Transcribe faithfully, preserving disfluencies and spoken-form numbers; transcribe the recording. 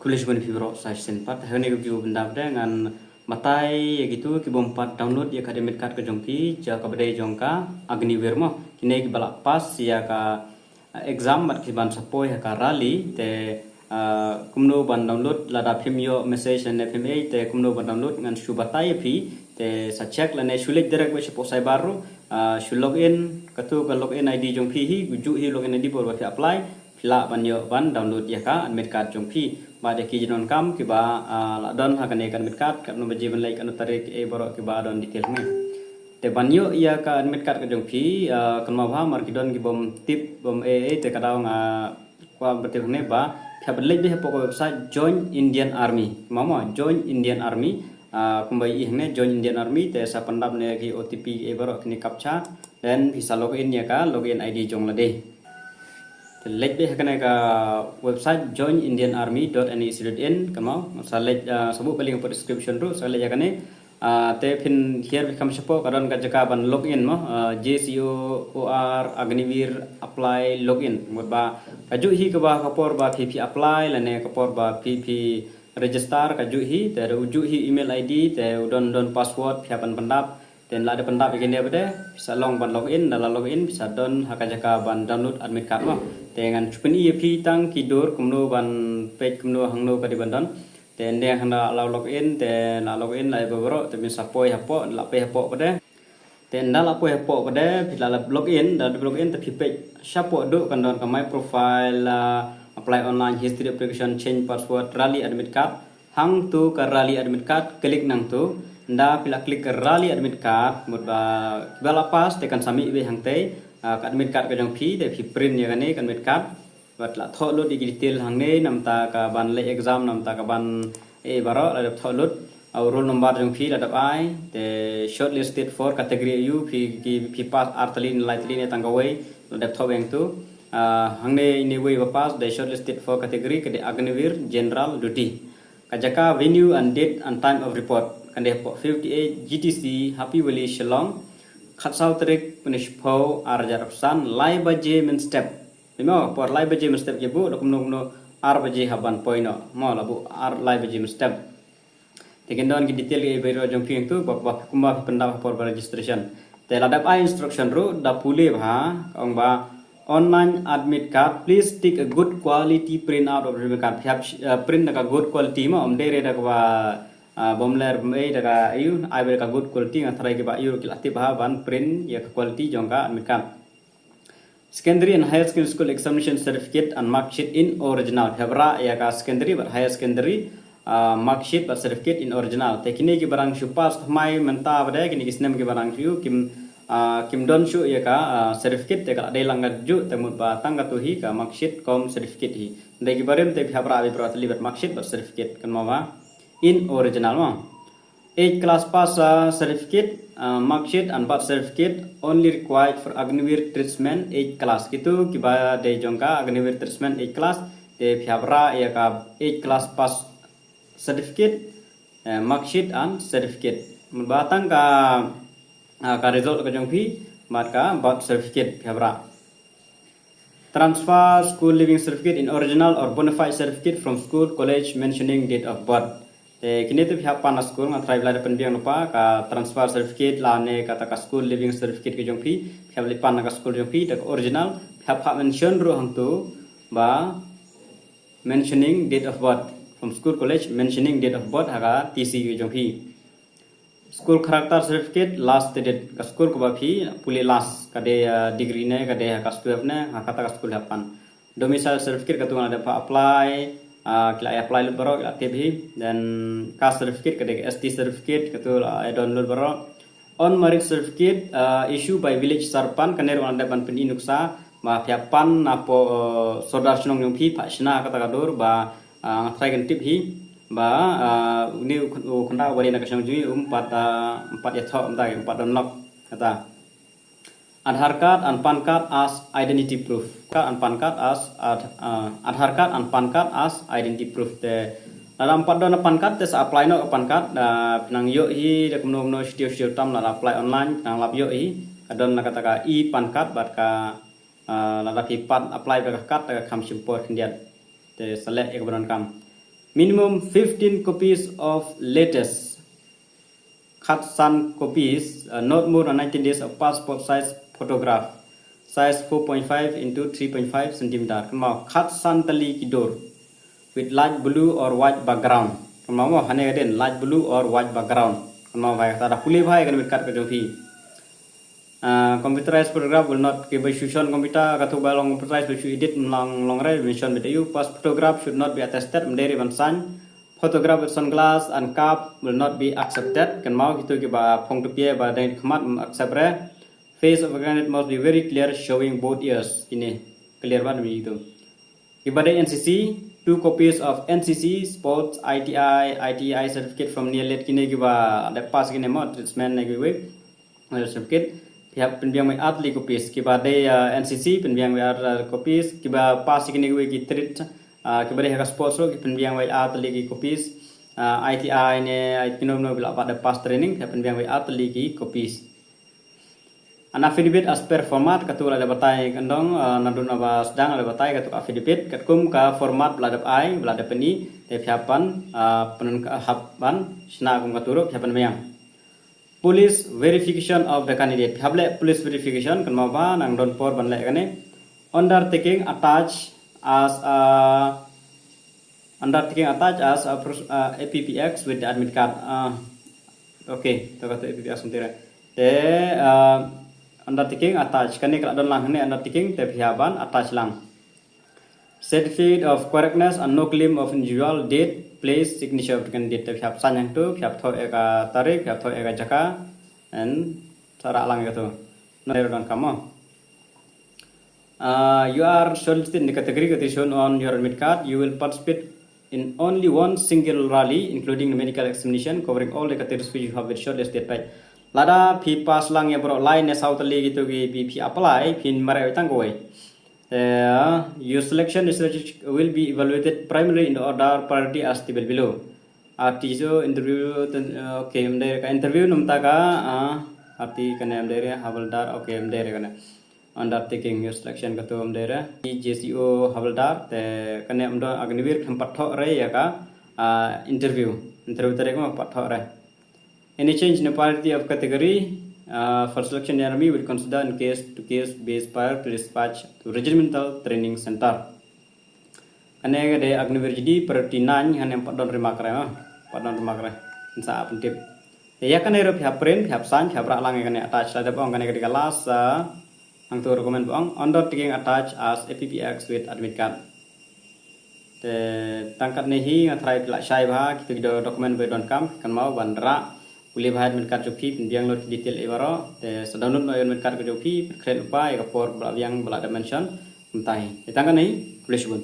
Khublei shibun ïa phi baroh sa shisien pat. Hangne ka video ban da pdeng ngan batai ïa kitu ki bym pat download ïa ka admit card ka jong phi, ïa kaba dei jong ka Agniveer mo. Kine kiba la pass ïa ka, ah, exam bad ki ban sa poi ha ka rally te, ah, kumno ban download, lada phim ïoh message ne phim ei te kumno ban download, ngan shu batai ïa phi te sa check lane shu leit direct beit shapoh cyber ruh, ah, shu login, katu ka login I D jong phi hi, u juh hi login I D bad ba phi apply, phi lah ban ïoh ban download ïa ka admit card jong phi. Bad ïa ki jingdonkam kiba, ah, la don ha kane ka admit card, katno baje ban leit, katno tarik, ei baroh kiba don detail hangne. Te ban ïoh ïa ka admit card ka jong phi, ah, kynmaw bha mar ki don ki bym tip bym ei ei te ka daw nga kwah ban tip hangne ba phi hap ban leit beit hapoh ka website Join Indian Army. Kynmaw mo, Join Indian Army. Ah, kumba i hangne Join Indian Army te sa pyndap ne ki O T P ei baroh kine captcha. Then phi sa login ïa ka login I D jong lade. Te leit beit ha kane ka website join indian army dot N I C dot in, kynmaw, sa leit, ah, sa buh ka link hapoh description ruh, sa leit ïa kane. Ah, te phin hiar phi kham shapoh ka don ka jaka ban login mo, ah, J C O O R Agniveer apply login. Mut ba ka juh hi kaba ka por ba phi phi apply lane ka por ba phi phi register ka juh hi, te u juh hi email I D, te u don don password phi hap ban pyndap. Te lada pyndap ïa kine pat te phi sa long ban login, lada login phi sa don ha ka jaka ban download admit card mo. Te ngan shu pyni ïa phi tang ki dur kumno ban peit kumno hangno ka dei ban don. Te ynda hangta la login, te la login la ïa baroh, te phin sa poi hapoh, la poi hapoh pat te. Te ynda la poi hapoh pat te, phi la login, da login te phi peit shapoh duh kan don ka my profile, ah, apply online, history application, change password, rally admit card. Hangtu ka rally admit card, click nangtu. Ynda phi la click ka rally admit card, mut ba kiba la pass te kan sa mih beit hangtei, ah, ka admit card ka jong phi, te phi print ïa kane ka admit card. Bad la thoh lut ïa ki detail hangne namar ka ban leh exam, namar ka ban ei baroh la dep thoh lut. Ah, roll number jong phi la dep ai, te shortlisted for category aiu, phi ki phi pass ar tylli ne lai tylli ne tang kawei, la dep thoh beit hangtu. Ah, hangne ine iwei ba pass, dei shortlisted for category ka dei Agniveer General Duty. Ka jaka, venue and date and time of report kan dei hapoh fifty-eight G T C, Happy Valley, Shillong. Khatsaw tarik, bnai shiphew, ar hajar arphew san, lai baje mynstep. Phi mo, por lai baje mynstep ki buh, da kumno kumno ar baje hap ban poi noh. Mo, la buh ar lai baje mynstep. Te kin don ki detail ki baroh jong phi hangtu, ba, ba, kumba phi pyndap ha por ba registration. Te la dep ai instruction ruh, da pule bha, ka ong ba, online admit card, please take a good quality printout of admit card. Phi hap, eh, print da ka good quality mo, ym dei re da kaba, ah, bym ler bym ei da ka aiu, ai beit da ka good quality, nga tharai kiba aiu ki la tip bha ban print ïa ka quality jong ka admit card. Secondary and higher secondary school examination certificate and mark sheet in original. Phi hap rah ïa ka secondary bad higher secondary, ah, mark sheet bad certificate in original. Te kine kiba dang shu pass thymmai mynta pat te, kine ki snem kiba dang shu, kim, ah, kim don shuh ïa ka, ah, certificate, te ka la dei lang ka juh, te mut ba tang katu hi ka mark sheet kum certificate hi. Dei kiba rim te phi hap rah beit baroh tylli bad mark sheet bad certificate, kynmaw ba in original mo. Eight class pass, ah, certificate, ah, mark sheet and birth certificate only required for Agniveer Tradesman eight class. Kitu kiba dei jong ka Agniveer Tradesman eight class, te phi hap rah ïa ka eight class pass certificate, eh, mark sheet and certificate. Mut ba tang ka, ah, ka result ka jong phi, bad ka birth certificate phi hap rah. Transfer school leaving certificate in original or bona fide certificate from school, college mentioning date of birth. Te kine te phi hap pan na school, nga tharai ba la dep pynbiang lypa, ka transfer certificate lane kata ka school leaving certificate ka jong phi, phi hap leit pan na ka school jong phi, da ka original, phi hap, hap mention ruh hangtu ba mentioning date of birth, from school, college mentioning date of birth ha ka T C ka jong phi. School character certificate, last date, ka school kaba phi pule last, ka dei, ah, degree ne, ka dei ha class twelve ne, ha kata ka school hap pan. Domicile certificate, katu nga la dep apply, ah, ki la apply lut baroh, ki la tip hi. Then caste certificate, ka dei ka S T certificate, katu la don lut baroh. On marriage certificate, ah, issue by village sarpanch, kane ruh nga la dep ban pyni nuksa, ba phi hap pan napoh, ah, sordar shnong jong phi, phi hap shna kata ka dur, ba, ah, nga tharai kin tip hi. Ba, ah, une u khyn-, u khynnah uba dei na ka shnong jong ngi um pat, ah, um pat ïathoh, um pat, um pat don lok kata. Aadhaar card and PAN card as identity proof. Card and PAN card as Aad-, ah, Aadhaar card and PAN card as identity proof. Te lada um pat don na PAN card te sa apply noh ka PAN card, ah, phi nang ïoh hi da kumno kumno shuh shuh tam, lada apply online phi nang lap ïoh hi. Ka don na kata ka e-PAN card bad ka, ah, lada phi pat apply bad ka card te ka kham shim por khyndiat. Te sa leh ïa kaba donkam. Minimum fifteen copies of latest, khatsan copies, uh, not more than nineteen days of passport size photograph, size four point five into three point five centimeter. Kynmaw, khatsan tylli ki dur, with light blue or white background. Kynmaw mo, hane ka dei, light blue or white background. Kynmaw bha, kata da pule bha ïa kane ka admit card ka jong phi. Uh, computerized photograph will not, kiba shu shon computer, kato ba long computerized ba shu edit ym long, long re, mention beit aïu. Past photograph should not be attested, ym dei re ban sign. Photograph with sunglass and cap will not be accepted. Kynmaw, kito kiba phong tupie ba dang khmat, ym accept re. Face of a candidate must be very clear, showing both ears. Kine clear bha, dei kito. Kiba dei N C C, two copies of N C C, sports, I T I, I T I certificate from Neolit, kine kiba dep pass kine mo, tradesmen ne kiwei, uh, certificate. Phi hap pynbiang wei ar tylli copies. Kiba dei, uh, N C C, pynbiang wei ar, uh, copies. Kiba pass kine kiwei ki trade, uh, kiba dei ha ka sports ruh, ki pynbiang wei ar tylli ki copies. Uh, I T I ne, I T I kino kino ba la pat dep pass training, phi hap pynbiang wei ar tylli ki copies. An affidavit as per format, kato la dep batai kyndong, uh, naduh naba sdang la dep batai, kato ka affidavit, katkum ka format ba la dep ai, ba la dep pyni, te phi hap ban, uh, pynban ka hap ban shna kum kato ruh, phi hap ban biang. Police verification of the candidate. Phi hap leh police verification, kynmaw ba nang don por ban leh kane. Undertaking attached as a Undertaking attached as a pros-, uh, A P P X with the admit card. Uh, okay, to kato A P P X ym tira. Te, uh, undertaking attached. Kane ka la don lang hangne undertaking, te phi hap ban attach lang. Certificate of correctness and no claim of individual, date, place, signature of the candidate. Te phi hap sign hangto, phi hap thoh ïa ka tarik, phi hap thoh ïa ka jaka, and sa rah lang ïa kato. No, don kamo. Uh, you are shortlisted in the category, category shown on your admit card. You will participate in only one single rally, including the medical examination, covering all the categories which you have been shortlisted by. Lada phi pass lang ïa baroh lai ne saw tylli kito ki phi, phi apply, phin mareh tang kawei. Uh, your selection is, will be evaluated primarily in the order priority as table below. Artiso interview, ten-, uh, okay, ym dei ka interview namar ka, uh, arti kane ym dei re, Havildar, okay, ym dei re kane. Undertaking, your selection kato ym dei re. J C O Havildar, te kane ym don Agniveer, khlem pat thoh re ïa ka, ah, interview. Interview tarik ma pat thoh re. Any change in the priority of category, ah, for selection in army will consider in case to case based prior to dispatch to regimental training center. Kane ka dei Agniveer G D, priority nine, hane ym pat don remark re, ha? Pat don remark re. Ngin sa pyntip. Ïa kane ruh phi hap print, phi hap sign, phi hap rah lang ïa kane attach, la dep ong kane ka dei ka last, ah, hangto recommend ba ong, undertaking attached as A P P X with admit card. Te tang katne hi, nga tharai phi la shai bha, kito ki document ba donkam, kynmaw ban rah, pule bha admit card jong phi, pynbiang lut ki detail baroh, te sa download noh ïa admit card ka jong phi, pynkhreh lypa ïa ka por ba la biang ba la dep mention, kumta hi. Te tang katne hi, khublei shibun.